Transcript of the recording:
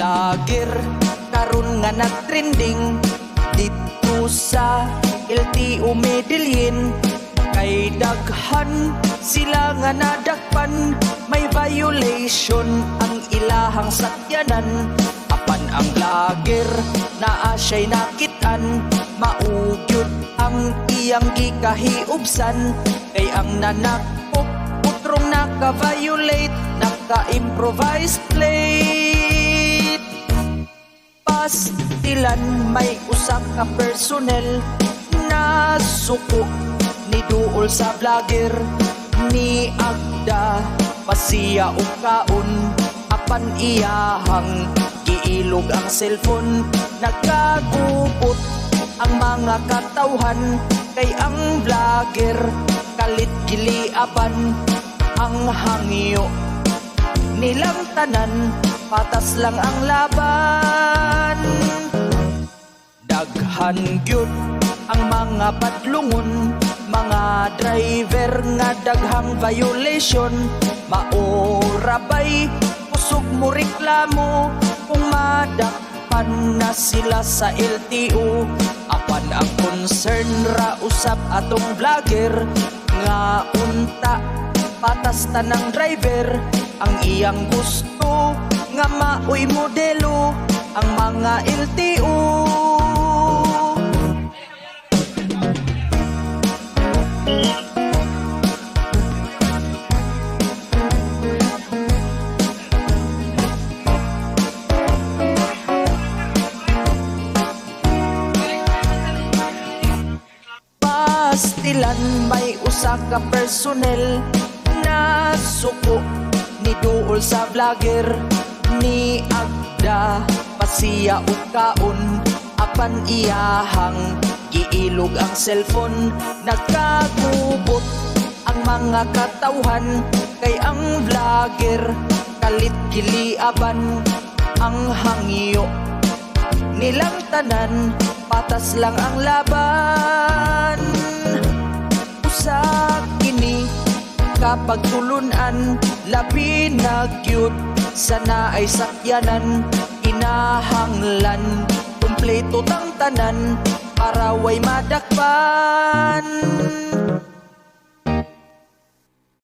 Vlogger karon nga nagtrending dito sa LTO Medellin, kay daghan sila nga nadakpan, may violation ang ilahang sakyanan. Apan ang vlogger naa siya'y nakitaan, mao gyud ang iyang gikahiubsan, kay ang nanakop utrong naka-violate, naka-improvised plate. Pastilan, may usa ka personnel na suko ni duol sa vlogger, ni agda pa siya og kaon, apan iyahang giilog ang cellphone. Nagkagubot ang mga katawhan kay ang vlogger kalit giliaban. Ang hangyo nilang tanan, patas lang ang laban. Daghan gyud ang mga badlungon, mga driver nga daghang violation. Mao ra bay kusog mo reklamo kung madakpan na sila sa LTO. Apan ang concern ra usab atong vlogger nga unta patas tanang driver. Ang iyang gusto nga maoy modelo ang mga LTO. Pastilan, may usa ka personnel na suko ni duol sa vlogger, ni agda pa siya og kaon, apan iyahang giilog ang cellphone. Nagkagubot ang mga katawhan kay ang vlogger kalit giliaban. Ang hangyo nilang tanan, patas lang ang laban. Usa kini kapag tulunan, labi na gyud sa naay sakyanan, kinahanglan kumpleto tang tanan para way madakpan.